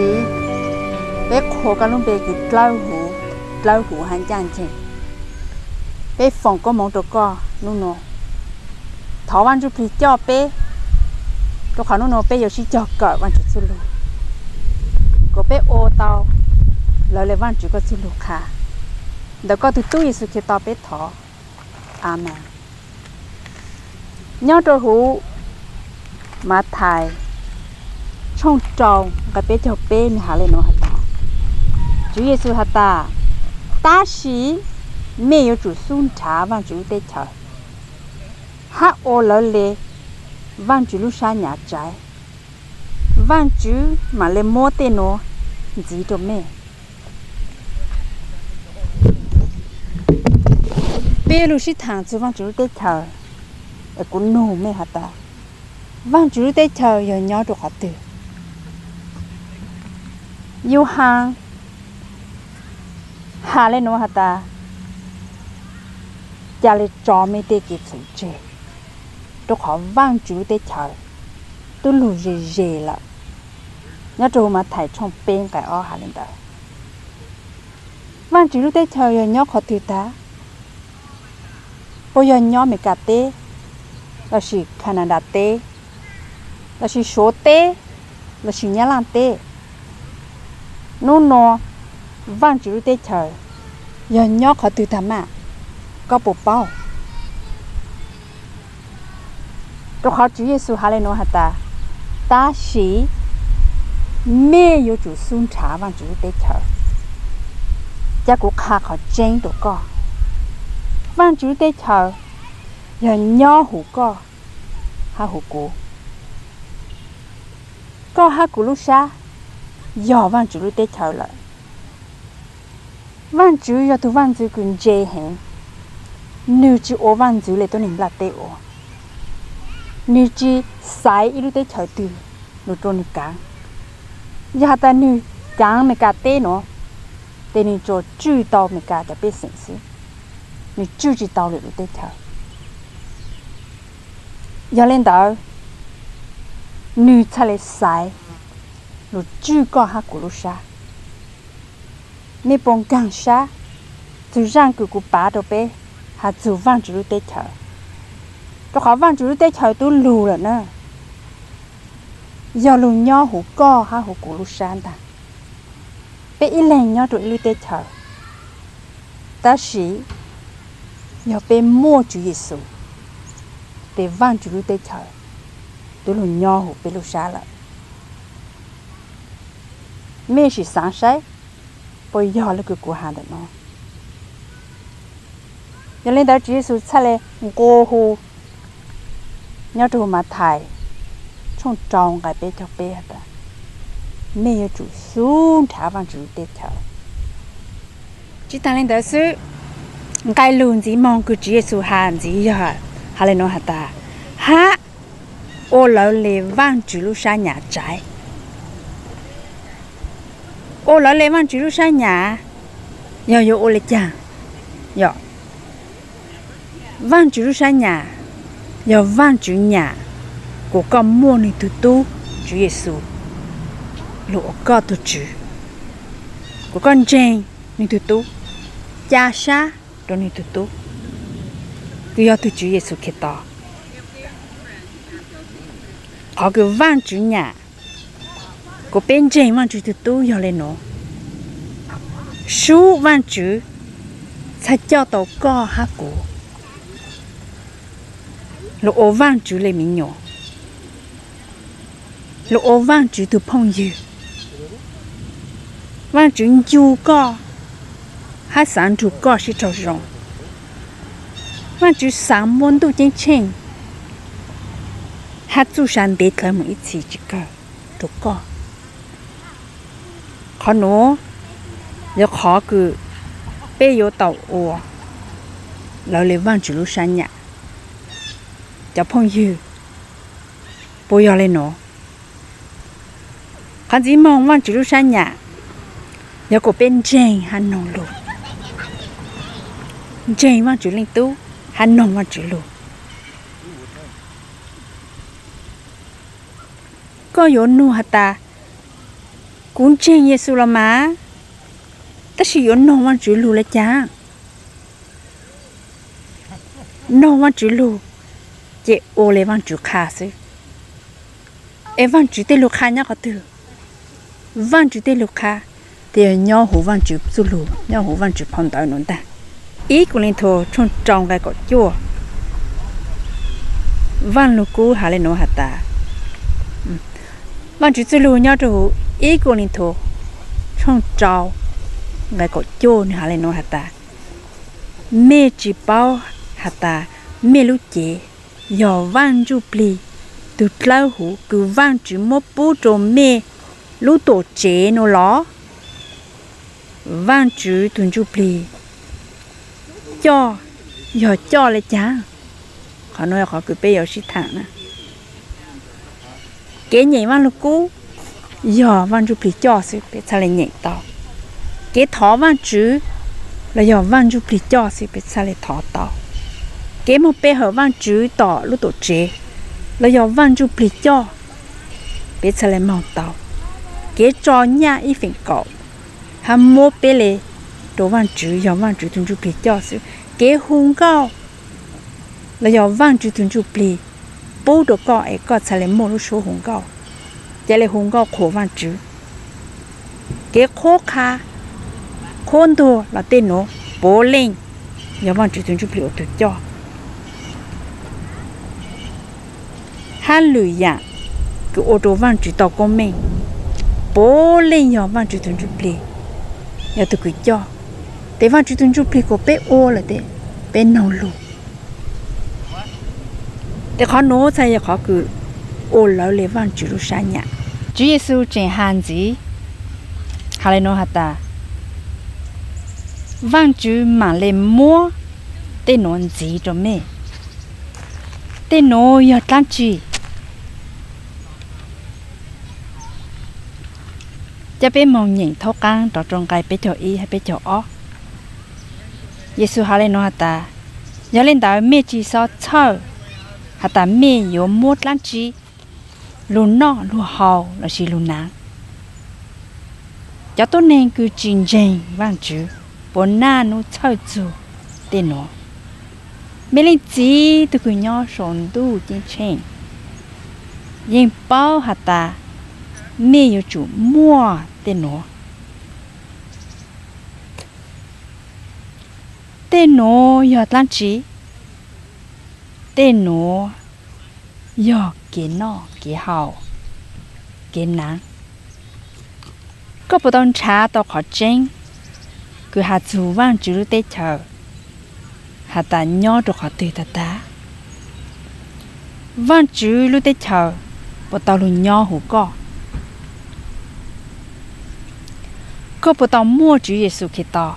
Vajtswv, peb qhuas koj lub npe kws dlawb huv, dlawb huv hab ncaj nceeg. Peb foom koob moov rau koj hnub no. Thov Vaaj Ntsuj Plig coj peb, rau qhov hnub no peb yuav sib cog kawm Vaajtswv txuj lug, kom peb ua tau lawv le Vaajtswv koj txuj lug qha. Ntawm koj tug tub Yexus Khetos peb thov. Amees. Nyob rau huv Mathais tshooj rau nqai peb caug peb nwg has le nuav has tas, Tswv Yexus has tas, tab sis mej yuav tsum xub nrhav Vaajtswv lub teb chaws hab ua lawv le Vaajtswv lub sab nyam tsaiv, Vaajtswv maam le muab tej nuav ntxiv rau mej. Peb lug sib thaam txug Vaajtswv lub teb chaws, es kuv nug mej has tas, Vaajtswv lub teb chaws yog nyob rau qhov twg? Yauhas has le nuav has tas, ca le tso mej tej kev txhum tseg, rau qhov Vaajtswv lub teb chaws tub lug ze ze lawm. Nyob rau huv Mathais tshooj peb nqai ob has le ntawd. Vaajtswv lub teb chaws yog nyob qhov twg tag? Puas yog nyob Amelikas teb, lossis Canada teb, lossis Suav teb, lossis Nyab Laj teb? Nub nua Vaajtswv lub teb chaws yog nyob qhov twg tag mas? Koj puas paub? Rau qhov Tswv Yexus has le nuav has tas, tab sis mej yuav tsum xub nrhav Vaajtswv lub teb chaws. Ca kuv qha qhov tseeb rau koj, Vaajtswv lub teb chaws yog nyob huv koj hab huv kuv. Koj hab kuv lub sab yog Vaajtswv lub teb chaws lawm. Vaajtswv yog tug vaaj ntxwv kws ntse heev, nwg tsi ua vaaj ntxwv le tuab neeg nplaj teb ua. Nwg tsi xaiv ib lub teb chaws twg lug rua nwg kaav. Yog has tas nwg kaav Amelikas teb nuav, tes nwg tsuas tswj tau Amelikas cov pej xeem xwb, nwg tswj tsi tau lwm lub teb chaws. Yog le ntawd, nwg txhaj le xaiv lug tswj koj hab kuv lub sab. Mej puas nkaag sab txug zaaj kws kuv pav rau peb has txug Vaajtswv lub teb chaws? Rau qhov Vaajtswv lub teb chaws tub lug lawm na, yog lug nyob huv koj hab huv kuv lub sab ntag. Peb ib leeg nyob rua ib lub teb chaws, tab sis yog peb muaj Tswv Yexus, tes Vaajtswv lub teb chaws tub lug nyob huv peb lub sab lawm. Mej sim xaav saib puas yog le kws kuv has ntawm no. Yog le ntawd Tswv Yexus txhaj le nqua hu nyob rua huv Mathais tshooj rau nqai peb caug peb has tas, mej yuav tsum xub nrhav Vaajtswv lub teb chaws. Tsi taag le ntawd xwb, nqai lug ntxiv moog kws Tswv Yexus has ntxiv yog has le nuav has tas, hab ua lawv le Vaajtswv lub sab nyam tsaiv. Ua lawv le Vaajtswv lub sab nyam yog yuav ua le caag? Yog Vaajtswv lub sab nyam yog Vaajtswv nyam, kuas koj muaj nwg tug tub Tswv Yexus lug ua koj tug tswv, kuas koj ntseeg nwg tug tub, ca sab rua nwg tug tub, kws yog tug Tswv Yexus Khetos. Qhov kws Vaajtswv nyam, kuas peb ntseeg Vaajtswv tug tub yog le nuav, sub Vaajtswv txhaj coj tau koj hab kuv lug ua Vaajtswv le mi nyuam, lug ua Vaajtswv tug phooj ywg. Vaajtswv ncu koj hab xaav nrug koj sib raug zoo. Vaajtswv xaav muab Ntuj Ceeb Tsheej hab txuj sa ntev dlawg moog ib txhis tsi kawg rua koj. Qhov nuav yog qhov kws peb yuav tau ua lawv le Vaajtswv lub sab nyam. Cov phooj ywg, puas yog le nuav? Qhov ntxiv moog Vaajtswv lub sab nyam yog kuas peb ntseeg hab noog lug, ntseeg Vaajtswv Leej Tub hab noog Vaajtswv lug. Koj yuav nug has tas, Kuv ntseeg Yexus los mas, tab sis yuav noog Vaajtswv lug le caag? Noog Vaajtswv lug ces ua le Vaajtswv qha xwb. Es Vaajtswv tej lug qha nyob qhov twg? Vaajtswv tej lug qha, ces yog nyob huv Vaajtswv txuj lug, nyob huv Vaajtswv phau ntawv nuav ntag. Ib Kauleethaus tshooj rau nqai kaum cuaj, Vaaj Lug Kub has le nuav has tas, Vaajtswv txuj lug nyob rua huv ib Kauleethaus tshooj rau nqai kaum cuaj nwg has le nuav has tas, mej tsi paub has tas mej lub cev yog Vaaj Ntsuj Plig tug dlawb huv kws Vaajtswv muab pub rua mej lub tuam tsev nuav los? Vaajtswv tug Ntsuj Plig coj yog coj le caag? Qhov nuav yog qhov kws peb yuav sib thaam na. Kev nyeem Vaaj Lug Kub yog Vaaj Ntsuj Plig coj xwb peb txhaj le nyeem tau. Kev thov Vaajtswv los yog Vaaj Ntsuj Plig coj xwb peb txhaj le thov tau. Kev moog pe hawm Vaajtswv tom lub tuam tsev los yog Vaaj Ntsuj Plig coj peb txhaj le moog tau. Kev tso nyaj ib feem kaum hab muab peb le rua Vaajtswv yog Vaajtswv tug Ntsuj Plig coj xwb. Kev hu nkauj los yog Vaajtswv tug Ntsuj Plig pub rua koj es koj txhaj le muaj lub suab hu nkauj, ca le hu nkauj qhuas Vaajtswv. Kev qhuab qha, qhuab ntuag los tej nuav puav leej yog Vaajtswv tug Ntsuj Plig ua tug coj. Hab lwm yaam kws ua rua Vaajtswv tau koob meej puav leej yog Vaajtswv tug Ntsuj Plig yog tug kws coj. Tes Vaajtswv tug Ntsuj Plig kuas peb ua lawm tes peb noog lug. Tes qhov nuav txhaj yog qhov kws ua lawv le Vaajtswv lub sab nyam. Tswv Yexus tseem has ntxiv has le nuav has tas, Vaajtswv maam le muab tej nuav ntxiv rua mej. Tej nuav yog dlaab tsi? Ca peb moog nyeem thaub qaab rov rua nqai peb caug ib hab peb caug ob. Yexus has le nuav has tas, yog le ntawd mej tsi xob txhawj has tas mej yuav muab dlaab tsi, lug noj lug haus lossis lug naav. Cov tuab neeg kws tsi ntseeg Vaajtswv puas naj nub txhawj txug tej nuav. Mej Leej Txiv tug kws nyob sau ntuj ceeb tsheej yeej paub has tas mej yuav tsum muaj tej nuav. Tej nuav yog dlaab tsi? Tej nuav yog kev noj kev haus, kev naav. Koj puas tau nrhav tau qhov tseeb kws has txug Vaajtswv lub teb chaws has tas nyob rua qhov twg tag tag? Vaajtswv lub teb chaws puas tau lug nyob huv koj? Koj puas tau muaj Tswv Yexus Khetos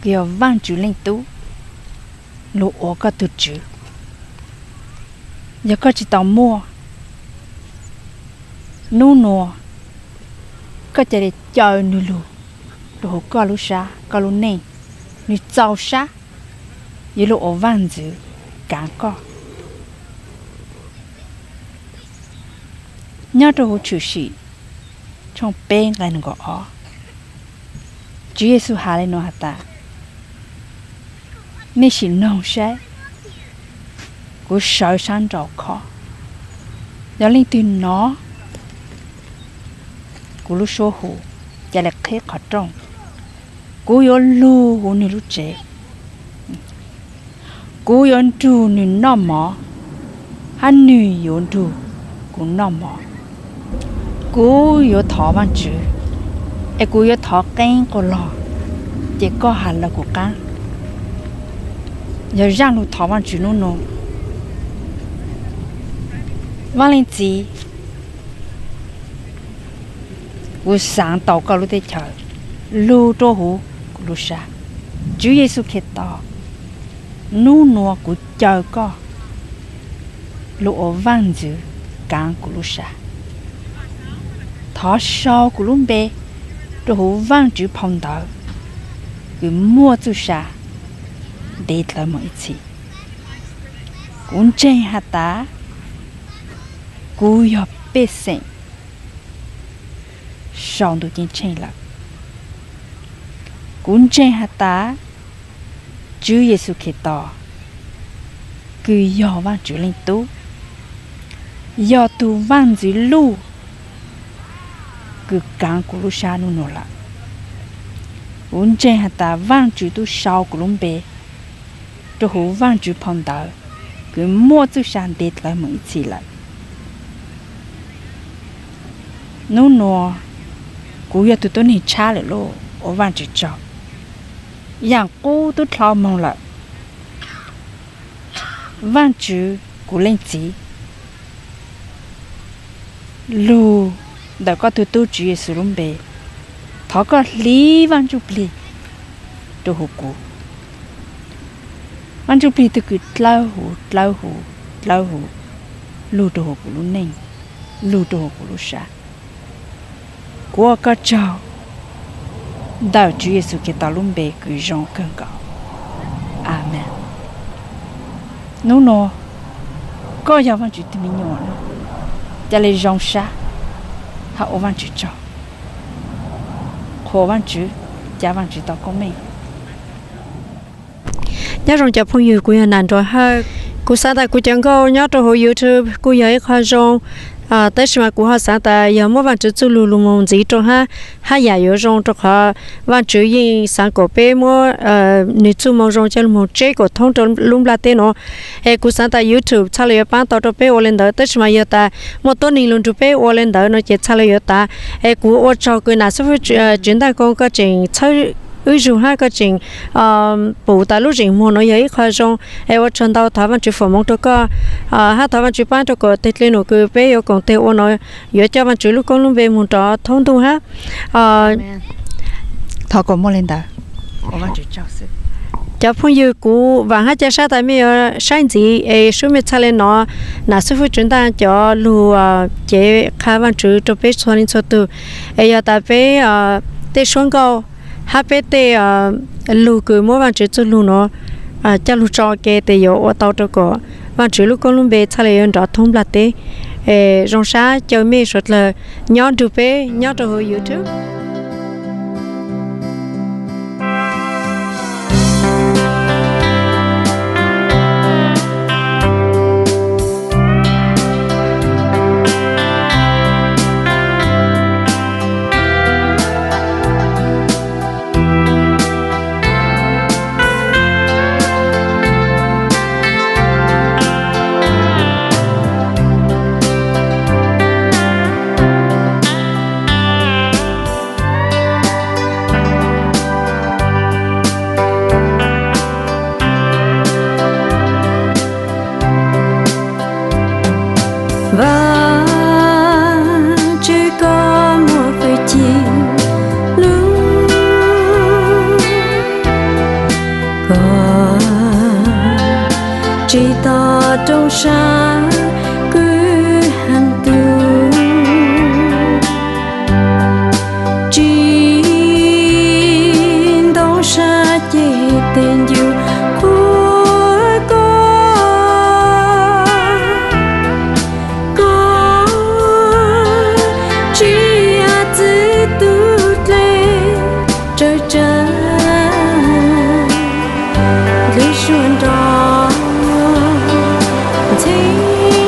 kws yog Vaajtswv Leej Tub lug ua koj tug Tswv? Yog koj tsi tau muaj, nub nua koj ca le caw nwg lug rua huv koj lub sab koj lub neej, nwg txaus sab yuav lug ua vaaj ntxwv kaav koj. Nyob rua huv Tshwm Sim tshooj peb nqai nees nkaum ob, Tswv Yexus has le nuav has tas, mej sim noog saib, kuv sawv sab nraud khob, yog leej twg nov kuv lub suab hu, ca le qheb qhov rooj, kuv yuav lug huv nwg lub tsev. Kuv yuav nrug nwg noj mov, hab nwg yuav nrug kuv noj mov. Kuv yuav thov Vaajtswv, es kuv yuav thov qeeb quas log, ces koj has lug kuv qaab. Yog zaaj lug thov Vaajtswv nub nua, Vaaj Leej Txiv, kuv xaav tau koj lub teb chaws lug rua huv kuv lub sab. Tswv Yexus Khetos, nub nua kuv caw koj lug ua vaaj ntxwv kaav kuv lub sab. Thov sau kuv lub npe rua huv Vaajtswv phau ntawv kws muaj txuj sa ntev dlawv moog ib txhis. Kuv ntseeg has tas kuv yog pej xeem sau ntuj ceeb tsheej lawm. Kuv ntseeg has tas Tswv Yexus Khetos kws yog Vaajtswv Leej Tub, yog tug vaaj ntxwv luj kws kaav kuv lub sab nub nua lawm. Kuv ntseeg has tas Vaajtswv tub sau kuv lub npe rua huv Vaajtswv phau ntawv kws muaj txuj sa ntev dlawv moog ib txhis lawm. Nub nua kuv yog tug tuab neeg tshab lawm lauj, ua Vaajtswv tsaug. Yaam qub tub dlhau moog lawm, Vaajtswv kuv Leej Txiv, lug ntawm koj tug tub Tswv Yexus lub npe, thov koj hliv Vaaj Ntsuj Plig rua huv kuv. Vaaj Ntsuj Plig tug kws dlawb huv dlawb huv dlawb huv lug rua huv kuv lub neej, lug rua huv kuv lub sab. Kuv ua koj tsaug ntawm Tswv Yexus Khetos lub npe kws zoo kawg nkaus. Amees. Nub nua koj yog Vaajtswv tug me nyuam lawm, ca le zoo sab hab ua Vaajtswv tsaug. Qhuas Vaajtswv, ca Vaajtswv tau koob meej. Nyob zoo cov phooj ywg, kuv yog Nam Nruas Hawj. Kuv xaav tas kuv cov nkauj nyob rau huv YouTube kuj yog ib qho zoo, tab sis mas kuv ho xaav tas yog muab Vaajtswv txuj lug lug moog ntxiv rua hab, hab yaam yuav zoo rua qhov Vaajtswv yeej xaav kuas peb muab nwg txuj moo zoo coj lug moog tseb kuas thoob rua lub nplaj teb nuav. Es kuv xaav tas YouTube txhaj le yuav paab tau rua peb ua le ntawd, tab sis mas yog tas muaj tuab neeg lug nrug peb ua le ntawd no ces txhaj le yuav tas. Es kuv ua tsaug kws Nam Xib Fwb Tswv Ntaj Koo koj tseem txhawb wb zug hab koj tseem pum tas lub zeem muag nuav yog ib qho zoo. Es ua tsaug ntau, thov Vaajtswv foom moov rua koj, hab thov Vaajtswv paab rua kuas teg dle num kws peb yuav koom teg ua no yuav coj Vaajtswv lub koob lub npe moog rov thoob ntuj hab. Thov kuas muaj le ntawd. Cov phooj ywg, kuv vaam hab ca sab tas mej yuav saib ntxiv es sub mej txhaj le nov Nam Xib Fwb Tswv Ntaj cov lug cev qha Vaajtswv rua peb txhua leej txhua tug. Es yog tas peb tej suab nkauj hab peb tej lug kws muab Vaajtswv txuj lug nuav coj lug tso ke tes yuav ua tau rua kuas Vaajtswv lub koob lub npe txhaj le yuav nrov thoob nplaj teb. Es zoo sab caw mej suav dlawg nyob nrug peb nyob rua huv YouTube. Vaajtswv koj muaj fwj ci lug, koj tsim tog rooj sab kwv heev tug, tsim ntoo sab ceg tes ncu qhuas koj, koj tsim txwv tug dle tsawg tsawg dlej suab nrov ntxhee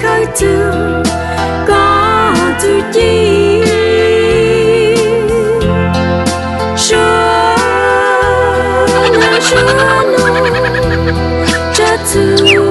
Khawb tug koj tug ci, suav nag suav nug, tsawb txug